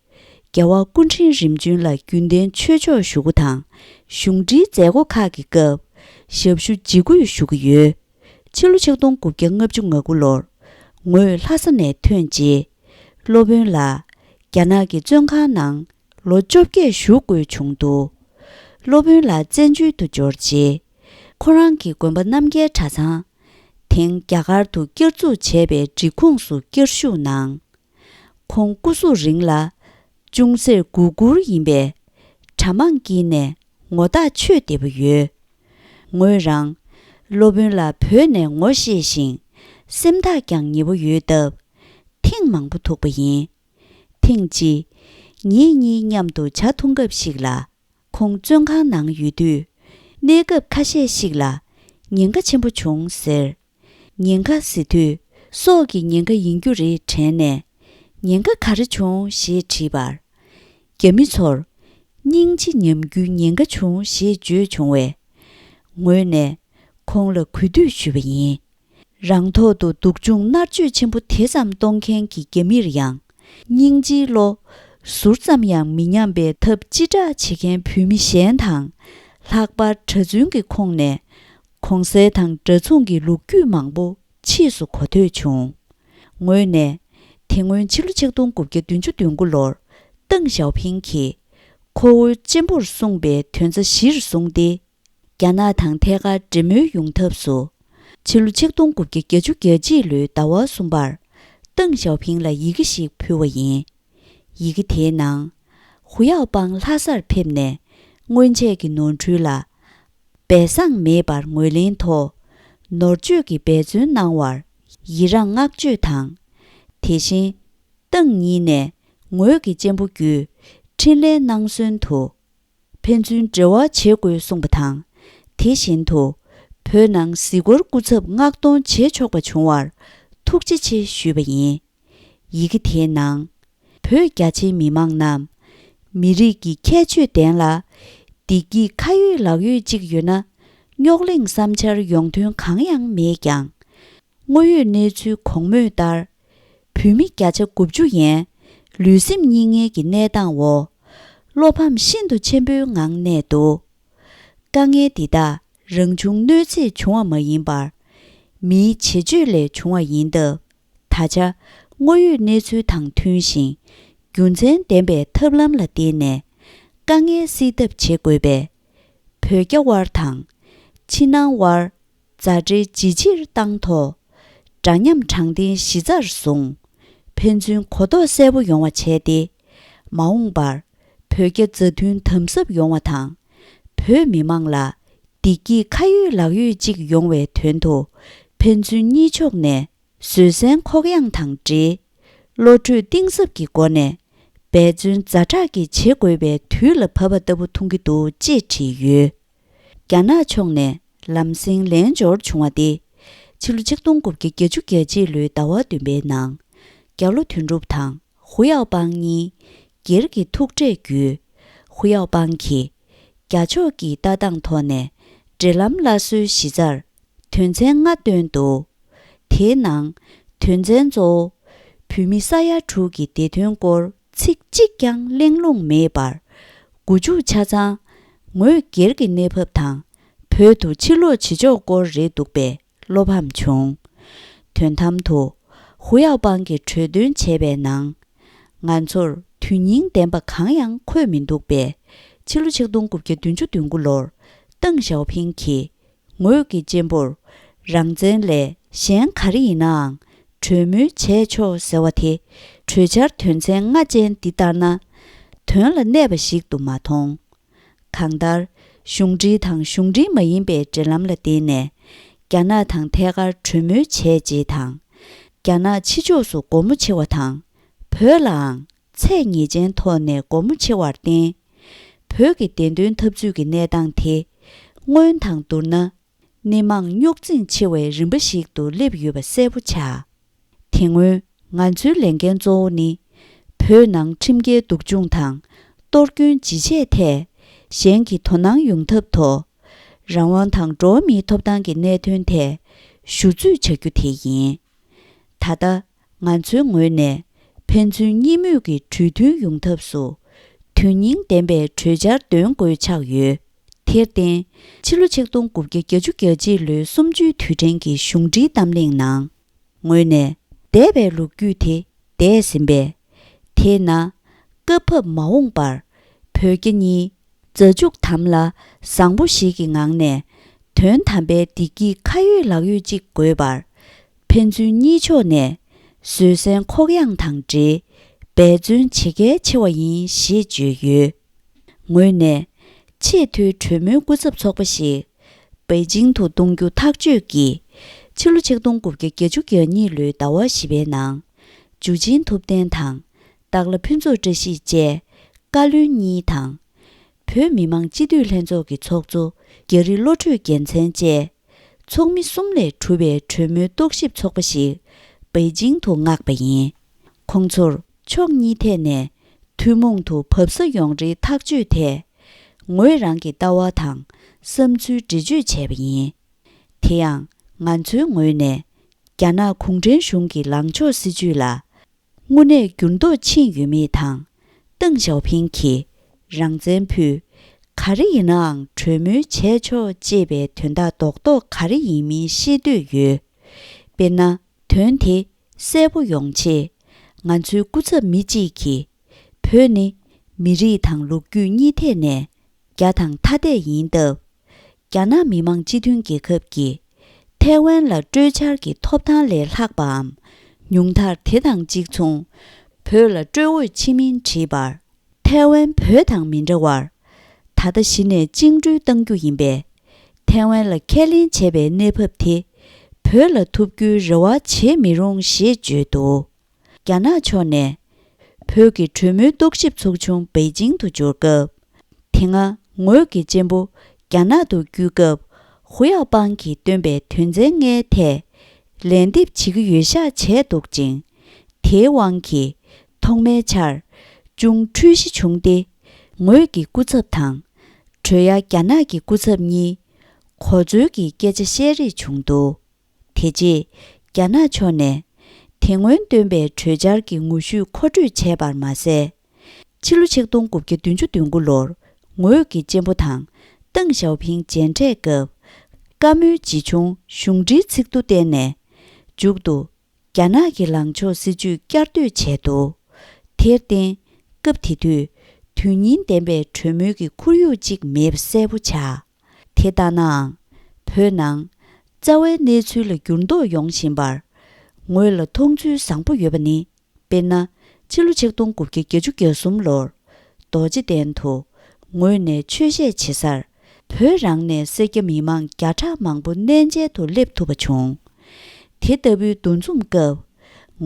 རྒྱལ་བ་སྐུ་ཕྲེང་རིམ་བྱོན་ལ་རྒྱུན་ལྡན་ཆོས་ཕྱོགས་ཞུ་སྒོ་དང་། གཞུང་འབྲེལ་མཛད་སྒོ་ཁག་གི་སྐབས་ཞབས་ཞུ་ཇི་དགོས་ཞུ་གི་ཡོད། ཕྱི་ལོ་ཆིག་སྟོང་དགུ་བརྒྱ་ལྔ་བཅུ་ང་དགུ་ལོར་ངོས་ལྷ་ས་ནས་ཐོན་རྗེས། སློབ་དཔོན་ལགས་རྒྱ་ནག་གི་བཙོན་ཁང་ནང་ལོ་བཅོ་བརྒྱད་བཞུགས་དགོས་བྱུང་འདུག་སློབ་དཔོན་ལགས་བཙན་བྱོལ་དུ་འབྱོར་རྗེས། ཁོ་རང་གི་དགོན་པ་རྣམ་རྒྱལ་གྲྭ་ཚང་། དེང་རྒྱ་གར་དུ་བསྐྱར་འཛུགས་བྱས་པའི་སྒྲིག་ཁོངས་སུ་བསྐྱར་ཞུགས་གནང་། ཁོང་སྐུ་གཟུགས་རིང་ལ་ཅུང་ཟད་སྒུར་སྒུར་ཡིན་པས། གྲྭ་མང་དཀྱིལ་ནས་ངོ་ཐག་ཆོད་བདེ་པོ་ཡོད། ངོས་རང་སློབ་དཔོན་ལ་བོད་ནས་ངོ་ཤེས་ཤིང་སེམས་ཐག་ཀྱང་ཉེ་པོ་ཡོད་སྟབས། ཐེངས་མང་པོ་ཐུག་པ་ཡིན། ཐེངས་གཅིག་ངེད་གཉིས་མཉམ་དུ་ཇ་འཐུང་སྐབས་ཤིག་ལ། ཁོང་བཙོན་ཁང་ནང་ཡོད་དུས། གནས་སྐབས་ཁ་ཤས་ཤིག་ལ་ཉེན་ཁ་ཆེན་པོ་བྱུང་ཟེར། ཉེན་ཁ་ཟེར་དུས་སྲོག་གི་ཉེན་ཁ་ཡིན་རྒྱུ་རེད་དྲན་ནས། ཉེན་ཁ་ག་རེ་བྱུང་ཞེས་དྲིས་པར། རྒྱ་མི་ཚོར་སྙིང་རྗེ་ཉམས་རྒྱུའི་ཉེན་ཁ་བྱུང་ཞེས་བརྗོད་བྱུང་བས། ངོས་ནས་ཁོང་ལ་གུས་འདུད་ཞུས་པ་ཡིན། རང་ཐོག་ཏུ་སྡུག་སྦྱོང་མནར་གཅོད་ཆེན་པོ་དེ་ཙམ་གཏོང་མཁན་གྱི་རྒྱ་མིར་ཡང་། སྙིང་རྗེའི་བློ་ཟུར་ཙམ་ཡང་མི་ཉམས་པའི་ཐབས་ཅི་དྲག་བྱེད་མཁན་བོད་མི་གཞན་དང་། ལྷག་པར་གྲྭ་བཙུན་གྱི་ཁོངས་ནས་གོང་གསལ་དང་འདྲ་མཚུངས་ཀྱི་ལོ་རྒྱུས་མང་པོ་ཕྱིས་སུ་གོ་ཐོས་བྱུང་། ངོས་ནས་དེ་སྔོན་ཕྱི་ལོ་ཆིག་སྟོང་དགུ་བརྒྱ་བདུན་ཅུ་དོན་དགུ་ལོར་ཏེང་ཞའོ་ཕིང་གིས་ཁོ་བོའི་གཅེན་པོར་གསུངས་པའི་དོན་རྩ་གཞིར་བཟུང་སྟེ། རྒྱ་ནག་དང་ཐད་ཀར་འབྲེལ་མོལ་ཡོང་ཐབས་སུ། ཕྱི་ལོ་ཆིག་སྟོང་དགུ་བརྒྱ་བརྒྱད་ཅུ་གྱ་གཅིག་ལོའི་ཟླ་བ་གསུམ་པར་ཏེང་ཞའོ་ཕིང་ལ་ཡི་གེ་ཞིག་ཕུལ་བ་ཡིན། ཡི་གེ་དེའི་ནང་། ཧུ་ཡའོ་པང་ལྷ་སར་ཕེབས་ནས་སྔོན་ཆད་ཀྱི་ནོར་འཁྲུལ་ལ་སྦས་གསང་མེད་པར་ངོས་ལེན་ཐོག་ནོར་བཅོས་ཀྱི་འབད་བརྩོན་གནང་བར་ཡི་རངས་བསྔགས་བརྗོད་དང་། དེ་བཞིན། ཏེང་གཉིས་ནས་ངོས་ཀྱི་གཅེན་པོ་བརྒྱུད་འཕྲིན་ལན་གནང་སོན་དུ། ཕན་ཚུན་འབྲེལ་བ་བྱེད་དགོས་གསུངས་པ་དང་། དེ་བཞིན་དུ། བོད་ནང་གཟིགས་སྐོར་སྐུ་ཚབ་མངགས་གཏོང་བྱེད་ཆོག་པ་བྱུང་བར་ཐུགས་རྗེ་ཆེ་ཞུས་པ་ཡིན། ཡི་གེ་དེའི་ནང་། བོད་རྒྱ་ཆེའི་མི་མང་རྣམས། མི་རིགས་ཀྱི་ཁྱད་ཆོས་ལྡན་ལ། བདེ་སྐྱིད་ཁ་ཡོད་ལག་ཡོད་ཅིག་ཡོད་ན། རྙོག་གླེང་བསམ་འཆར་ཡོང་དོན་གང་ཡང་མེད་ཀྱང་། དངོས་ཡོད་གནས་ཚུལ་གོང་སྨོས་ལྟར། བོད་མི་བརྒྱ་ཆ་དགུ་བཅུ་ཡན་ལུས་སེམས་གཉིས་ངལ་གྱི་གནས་སྟངས་འོག་བློ་ཕམ་ཤིན་ཏུ་ཆེན་པོའི་ངང་གནས་འདུག་དཀའ་ངལ་འདི་དག་རང་བྱུང་གནོད་འཚེས་བྱུང་བ་མ་ཡིན་པར། མིའི་བྱེད་སྤྱོད་ལས་བྱུང་བ་ཡིན་སྟབས། ད་ཆ་དངོས་ཡོད་གནས་ཚུལ་དང་མཐུན་ཞིང་། རྒྱུ་མཚན་ལྡན་པའི་ཐབས་ལམ་ལ་བརྟེན་ནས་དཀའ་ངལ་སེལ་ཐབས་བྱེད་དགོས་པས། བོད་རྒྱ་དབར་དང་། ཕྱི་ནང་དབར། མཛའ་འབྲེལ་ཇེ་ཆེར་བཏང་ཐོག་འདྲ་མཉམ་དྲང་བདེན་གཞི་རྩར་བཟུང་། ཕན་ཚུན་གོ་རྟོགས་གསལ་པོ་ཡོང་བ་བྱས་ཏེ། མ་འོངས་པར་བོད་རྒྱ་མཛའ་མཐུན་དམ་ཟབ་ཡོང་བ་དང་། བོད་མི་མང་ལ་ བདེ་སྐྱིད་ཁ་ཡོད་ལག་ཡོད་ཅིག་ཡོང་བའི་དོན་དུ། ཕན་ཚུན་གཉིས་ཕྱོགས་ནས་བཟོད་བསྲན་ཁོག་ཡངས་དང་འབྲེལ། བློ་གྲོས་གཏིང་ཟབ་ཀྱི་སྒོ་ནས་འབད་བརྩོན་ཛ་དྲག་གིས་བྱེད་དགོས་པའི་དུས་ལ་བབ་པ་ལྟ་བུ་མཐོང་གི་འདུག་ཅེས་བྲིས་ཡོད། རྒྱ་ནག་ཕྱོགས་ནས་ལམ་སེང་ལན་འབྱོར་བྱུང་བ་སྟེ། ཕྱི་ལོ་ཆིག་སྟོང་དགུ་བརྒྱ་བརྒྱད་ཅུ་གྱ་གཅིག་ལོའི་ཟླ་བ་བདུན་པའི་ནང་། རྒྱ་ལོ་དོན་གྲུབ་དང་ཧུ་ཡའོ་པང་གཉིས་སྒེར་གྱི་ཐུག་འཕྲད་བརྒྱུད། ཧུ་ཡའོ་པང་གིས་རྒྱ་ཕྱོགས་ཀྱི་ལྟ་སྟངས་ཐོག་ནས་འབྲེལ་ལམ་སླར་གསོའི་གཞི་རྩར་དོན་ཚན་ལྔ་བཏོན་འདུག་དེའི་ནང་དོན་ཚན་གཙོ་བོ་བོད་མི་ས་ཡ་དྲུག་གི་བདེ་དོན་སྐོར་ཚིག་གཅིག་ཀྱང་གླེང་སློང་མེད་པར། མགོ་མཇུག་ཆ་ཚང་ངོས་སྒེར་གྱི་གནས་བབ་དང་བོད་དུ་ཕྱིར་ལོག་བྱེད་ཕྱོགས་སྐོར་རེད་འདུག་པས། བློ་ཕམ་བྱུང་། དོན་དམ་དུ་ཧུ་ཡའོ་པང་གིས་གྲོས་འདོན་བྱས་པའི་ནང་། ང་ཚོར་དོན་སྙིང་ལྡན་པ་གང་ཡང་འཁོད་མི་འདུག་པས། ཕྱི་ལོ་ཆིག་སྟོང་དགུ་བརྒྱ་བདུན་ཅུ་དོན་དགུ་ལོར་ཏེང་ཞའོ་ཕིང་གིས་ངོས་ཀྱི་གཅེན་པོར་རང་བཙན་ལས་གཞན་ག་རེ་ཡིན་ནའང་གྲོས་མོལ་བྱས་ཆོག་ཟེར་བ་དེ། གྲོས་འཆར་དོན་ཚན་ལྔ་ཅན་འདི་ལྟར་ན་དོན་ལ་གནས་པ་ཞིག་ཏུ་མ་མཐོང་། གང་ལྟར། གཞུང་འབྲེལ་དང་གཞུང་འབྲེལ་མ་ཡིན་པའི་འབྲེལ་ལམ་ལ་བརྟེན་ནས། རྒྱ་ནག་དང་ཐད་ཀར་གྲོས་མོལ་བྱས་རྗེས་དང་། རྒྱ་ནག་ཕྱི་ཕྱོགས་སུ་སྒོ་མོ་ཕྱེ་བ་དང་། བོད་ལའང་ཚད་ངེས་ཅན་ཐོག་ནས་སྒོ་མོ་ཕྱེ་བར་བརྟེན། བོད་ཀྱི་བདེན་དོན་འཐབ་རྩོད་ཀྱི་གནས་སྟངས་དེ། སྔོན་དང་བསྡུར་ན། སྣེ་མང་རྙོག་འཛིང་ཆེ་བའི་རིམ་པ་ཞིག་ཏུ་སླེབས་ཡོད་པ་གསལ་པོ་ཆགས། དེ་སྔོན་ང་ཚོའི་ལས་འགན་གཙོ་བོ་ནི། བོད་ནང་ཁྲིམས་འགལ་སྡུག་སྦྱོང་དང་གཏོར་སྐྱོན་ཇི་བྱས་ཐད། གཞན་གྱི་དོ་སྣང་ཡོང་ཐབས་ཐོག་རང་དབང་དང་འགྲོ་བ་མིའི་ཐོབ་ཐང་གི་གནད་དོན་ཐད་ཞུ་རྩོད་བྱ་རྒྱུ་དེ་ཡིན། ད་ལྟ་ང་ཚོའི་ངོས་ནས་ཕན་ཚུན་གཉིས་མོས་ཀྱི་གྲོས་མཐུན་ཡོང་ཐབས་སུ་དོན་སྙིང་ལྡན་པའི་གྲོས་འཆར་འདོན་དགོས་ཆགས་ཡོད། དེར་བརྟེན། ཕྱི་ལོ་ཆིག་སྟོང་དགུ་བརྒྱ་བརྒྱད་ཅུ་གྱ་གཅིག་ལོའི་གསུམ་བཅུའི་དུས་དྲན་གྱི་གཞུང་འབྲེལ་གཏམ་གླེང་ནང་། ངོས་ནས་འདས་པའི་ལོ་རྒྱུས་དེ་འདས་ཟིན་པས། དེས་ན་སྐབས་བབ་མ་འོངས་པར་བོད་རྒྱ་གཉིས་མཛའ་གཅུགས་དམ་ལ་བཟང་པོ་ཞིག་གི་ངང་ནས་དོན་དམ་པའི་བདེ་སྐྱིད་ཁ་ཡོད་ལག་ཡོད་ཅིག་དགོས་པར། ཕན་ཚུན་གཉིས་ཕྱོགས་ནས་བཟོད་བསྲན་ཁོག་ཡངས་དང་འབྲེལ་འབད་བརྩོན་བྱེད་གལ་ཆེ་བ་ཡིན་ཞེས་བརྗོད་ཡོད། ངོས་ནས་ཆེས་མཐོའི་གྲོས་མོལ་སྐུ་ཚབ་ཚོགས་པ་ཞིག་པེ་ཅིང་དུ་གཏོང་རྒྱུ་ཐག་གཅོད་ཀྱིས། ཕྱི་ལོ་ཆིག་སྟོང་དགུ་བརྒྱ་བརྒྱད་ཅུ་གྱ་གཉིས་ལོའི་ཟླ་བ་བཞི་པའི་ནང་། ཇུ་ཆེན་ཐུབ་བསྟན་དང་སྟག་ལྷ་ཕུན་ཚོགས་བཀྲ་ཤིས་བཅས་བཀའ་བློན་གཉིས་དང་། བོད་མི་མང་སྤྱི་འཐུས་ལྷན་ཚོགས་ཀྱི་ཚོགས་གཙོ་རྒྱ་རི་བློ་གྲོས་རྒྱལ་མཚན་བཅས་ཚོགས་མི་གསུམ་ལས་གྲུབ་པའི་གྲོས་མོལ་རྟོག་ཞིབ་ཚོགས་པ་ཞིག་པེ་ཅིང་དུ་མངགས་པ་ཡིན། ཁོང་ཚོར་ཕྱོགས་གཉིས་ཐད་ནས་ཐུན་མོང་དུ་བབས་ས་ཡོང་རེའི་ཐག་གཅོད་ཐད། ངོས་རང་གི་ལྟ་བ་དང་བསམ་ཚུལ་འགྲེལ་བརྗོད་བྱས་པ་ཡིན། དེ་ཡང་ང་ཚོའི་ངོས་ནས་རྒྱ་ནག་གུང་ཁྲན་གཞུང་གི་ལངས་ཕྱོགས་སྲིད་ཇུས་ལ་དངོས་གནས་འགྱུར་ལྡོག་ཕྱིན་ཡོད་མེད་དང་། ཏེང་ཞའོ་ཕིང་གིས་རང་བཙན་ཕུད། ག་རེ་ཡིན་ནའང་གྲོས་མོལ་བྱས་ཆོག་ཅེས་པའི་དོན་དག་རྡོག་རྡོག་ག་རེ་ཡིན་མིན་ཤེས་འདོད་ཡོད། དཔེར་ན། དོན་དེ་གསལ་པོ་ཡོང་ཆེད། ང་ཚོའི་སྐུ་ཚབ་མི་གཅིག་གིས། བོད་ནི་མི་རིགས་དང་ལོ་རྒྱུས་གཉིས་ཐད་ནས་རྒྱ་དང་ཐ་དད་ཡིན་སྟབས། རྒྱ་ནག་མི་དམངས་སྤྱི་མཐུན་རྒྱལ་ཁབ་ཀྱིས་ཐའེ་ཝན་ལ་སྤྲོད་འཆར་གྱི་ཐོབ་ཐང་ལས་ལྷག་པའམ། ཉུང་མཐར་དེ་དང་གཅིག་མཚུངས་བོད་ལ་སྤྲོད་འོས་ཕྱིན་མིན་དྲིས་པར། ཐའེ་ཝན་བོད་དང་མི་འདྲ་བར། ད་ལྟ་གཞི་ནས་བཅིངས་འགྲོལ་གཏང་རྒྱུ་ཡིན་པས། ཐའེ་ཝན་ལ་ཁས་ལེན་བྱས་པའི་གནས་བབ་དེ་བོད་ལ་ཐོབ་རྒྱུའི་རེ་བ་བྱེད་མི་རུང་ཞེས་བརྗོད་འདུག་རྒྱ་ནག་ཕྱོགས་ནས་བོད་ཀྱི་གྲོས་མོལ་རྟོག་ཞིབ་ཚོགས་ཆུང་པེ་ཅིང་དུ་འབྱོར་སྐབས། དེ་སྔ་ངོས་ཀྱི་གཅེན་པོ་རྒྱ་ནག་ཏུ་བསྐྱོད་སྐབས་ཧུ་ཡའོ་པང་གིས་བཏོན་པའི་དོན་ཚན་ལྔའི་ཐད་ལན་འདེབས་བྱེད་ཀྱི་ཡོད་ཤག་བྱས་འདུག་ཅིང་། དེའི་དབང་གིས་ཐོག་མའི་ཆར་ཅུང་འཁྲུལ་གཞི་བྱུང་སྟེ། ངོས་ཀྱི་སྐུ་ཚབ་དང་། གྲོས་ཡ་རྒྱ་ནག་གི་སྐུ་ཚབ་གཉིས་གོ་འཛོལ་གྱི་སྐད་ཆ་བཤད་རེས་བྱུང་འདུག་དེ་རྗེས་རྒྱ་ནག་ཕྱོགས་ནས་དེ་སྔོན་བཏོན་པའི་གྲོས་འཆར་གྱི་ངོ་བཤུས་མཁོ་སྤྲོད་བྱས་པར་མ་ཟད། ཕྱི་ལོ་ཆིག་སྟོང་དགུ་བརྒྱ་བདུན་ཅུ་དོན་དགུ་ལོར་ངོས་ཀྱི་གཅེན་པོ་དང་ཏེང་ཞའོ་ཕིང་མཇལ་འཕྲད་སྐབས། བཀའ་མོལ་ཇི་བྱུང་གཞུང་འབྲེལ་ཚིག་ཏུ་བསྟན་ནས། མཇུག་ཏུ་རྒྱ་ནག་གི་ལངས་ཕྱོགས་སྲིད་ཇུས་བསྐྱར་ཟློས་བྱས་འདུག་དེར་བརྟེན། སྐབས་དེ་དུས་དོན་སྙིང་ལྡན་པའི་གྲོས་མོལ་གྱི་ཁོར་ཡུག་ཅིག་མེད་པ་གསལ་པོ་ཆགས། དེ་ལྟ་ནའང་། བོད་ནང་རྩ་བའི་གནས་ཚུལ་ལ་འགྱུར་ལྡོག་ཡོང་བཞིན་པར། ངོས་ལ་མཐོང་ཚུལ་བཟང་པོ་ཡོད་པ་ནི། དཔེར་ན། ཕྱི་ལོ་ཆིག་སྟོང་དགུ་བརྒྱ་བརྒྱད་ཅུ་གྱ་གསུམ་ལོར། རྡོ་རྗེ་གདན་དུ་ངོས་ནས་ཆོས་བཤད་བྱེད་སར། བོད་རང་ནས་སེར་སྐྱ་མི་མང་བརྒྱ་ཕྲག་མང་པོ་གནས་མཇལ་དུ་སླེབས་ཐུབ་པ་བྱུང་། དེ་ལྟ་བུའི་འདུ་འཛོམས་སྐབས།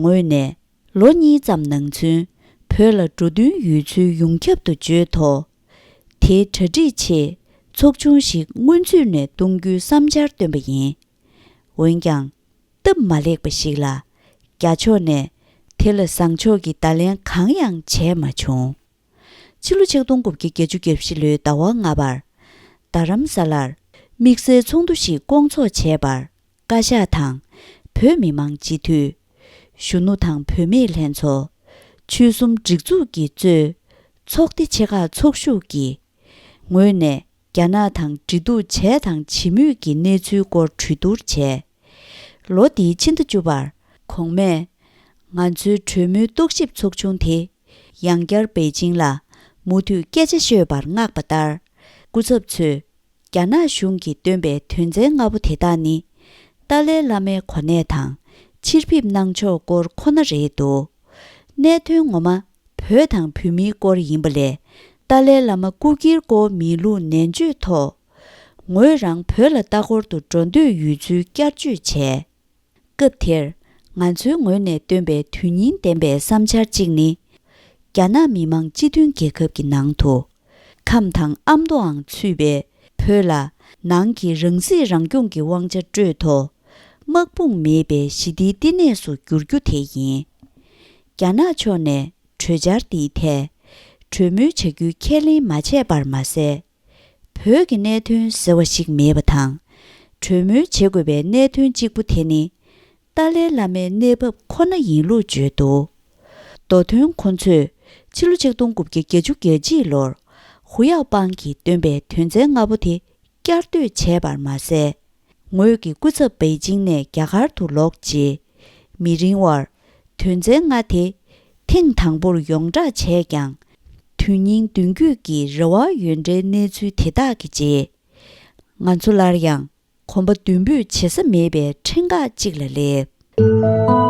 ངོས་ནས་ལོ་གཉིས་ཙམ་ནང་ཚུན་བོད་ལ་འགྲོ་འདུན་ཡོད་ཚུལ་ཡོངས་ཁྱབ་ཏུ་བརྗོད་ཐོག་དེའི་གྲ་སྒྲིག་ཆེད་ཚོགས་ཆུང་ཞིག་སྔོན་ཚུད་ནས་གཏོང་རྒྱུའི་བསམ་འཆར་བཏོན་པ་ཡིན། འོན་ཀྱང་སྟབས་མ་ལེགས་པ་ཞིག་ལ། རྒྱ་ཕྱོགས་ནས་དེ་ལ་བཟང་ཕྱོགས་ཀྱི་བརྡ་ལན་གང་ཡང་བྱས་མ་བྱུང་། ཕྱི་ལོ་ཆིག་སྟོང་དགུ་བརྒྱ་བརྒྱད་ཅུ་གྱ་བཞི་ལོའི་ཟླ་བ་ལྔ་པར། རྡ་རམ་ས་ལར་དམིགས་བསལ་ཚོགས་འདུ་ཞིག་བསྐོང་ཚོགས་བྱས་པར། བཀའ་ཤག་དང་། བོད་མི་མང་སྤྱི་འཐུས། གཞོན་ནུ་དང་བུད་མེད་ལྷན་ཚོགས། ཆོལ་གསུམ་སྒྲིག་འཛུགས་ཀྱིས་གཙོས། ཚོགས་སྡེ་ཆེ་ཁག་ཚོགས་ཞུགས་ཀྱིས། ངོས་ནས་རྒྱ་ནག་དང་འབྲེལ་གཏུག་བྱས་དང་བྱེད་མུས་ཀྱི་གནས་ཚུལ་སྐོར་གྲོས་བསྡུར་བྱས། ལོ་འདིའི་ཕྱི་ཟླ་བཅུ་པར། གོང་མས། ང་ཚོའི་གྲོས་མོལ་རྟོག་ཞིབ་ཚོགས་ཆུང་དེ། ཡང་བསྐྱར་པེ་ཅིང་ལ་མུ་མཐུད་སྐད་ཆ་ཤོད་པར་མངགས་པ་ལྟར། སྐུ་ཚབ་ཚོས་རྒྱ་ནག་གཞུང་གིས་བཏོན་པའི་དོན་ཚན་ལྔ་པོ་དེ་དག་ནི། ཏཱ་ལའི་བླ་མའི་གོ་གནས་དང་ཕྱིར་ཕེབས་གནང་ཕྱོགས་སྐོར་ཁོ་ན་རེད་འདུག་གནད་དོན་ངོ་མ་བོད་དང་བོད་མིའི་སྐོར་ཡིན་པ་ལས། ཏཱ་ལའི་བླ་མ་སྐུ་སྒེར་སྐོར་མིན་ལུགས་ནན་བརྗོད་ཐོག་ངོས་རང་བོད་ལ་ལྟ་སྐོར་དུ་འགྲོ་འདོད་ཡོད་ཚུལ་བསྐྱར་བརྗོད་བྱས། སྐབས་དེར་ང་ཚོའི་ངོས་ནས་བཏོན་པའི་དོན་སྙིང་ལྡན་པའི་བསམ་འཆར་གཅིག་ནི། རྒྱ་ནག་མི་དམངས་སྤྱི་མཐུན་རྒྱལ་ཁབ་ཀྱི་ནང་དུ། ཁམས་དང་ཨ་མདོའང་ཚུད་པའི་བོད་ལ་ནང་གི་རང་སྲིད་རང་སྐྱོང་གི་དབང་ཆ་སྤྲོད་ཐོག་དམག་དཔུང་མེད་པའི་ཞི་བདེའི་བསྟི་གནས་སུ་བསྒྱུར་རྒྱུ་དེ་ཡིན། རྒྱ་ནག་ཕྱོགས་ནས་གྲོས་འཆར་འདིའི་ཐད་གྲོས་མོལ་བྱ་རྒྱུའི་ཁས་ལེན་མ་བྱས་པར་མ་ཟད། བོད་ཀྱི་གནད་དོན་ཟེར་བ་ཞིག་མེད་པ་དང་། གྲོས་མོལ་བྱེད་དགོས་པའི་གནད་དོན་གཅིག་པུ་དེ་ནི། ཏཱ་ལའི་བླ་མའི་གནས་བབ་ཁོ་ན་ཡིན་ལུགས་བརྗོད་འདུག་མདོ་དོན་ཁོ་ཚོས་ཕྱི་ལོ་ཆིག་སྟོང་དགུ་བརྒྱ་བརྒྱད་ཅུ་གྱ་གཅིག་ལོར་ཧུ་ཡའོ་པང་གིས་བཏོན་པའི་དོན་ཚན་ལྔ་པོ་དེ་བསྐྱར་ཟློས་བྱས་པར་མ་ཟད། ངོས་ཀྱི་སྐུ་ཚབ་པེ་ཅིང་ནས་རྒྱ་གར་དུ་ལོག་རྗེས། མི་རིང་བར་དོན་ཚན་ལྔ་དེ་ཐེངས་དང་པོར་ཡོངས་བསྒྲགས་བྱས་ཀྱང་། དོན་སྙིང་མདུན་སྐྱོད་ཀྱི་རེ་བ་ཡོད་འདྲའི་གནས་ཚུལ་དེ་དག་གི་རྗེས། ང་ཚོ་སླར་ཡང་གོམ་པ་མདུན་སྤོས་བྱེད་ས་མེད་པའི་ཕྲེང་འགག་ཅིག་ལ་སླེབས།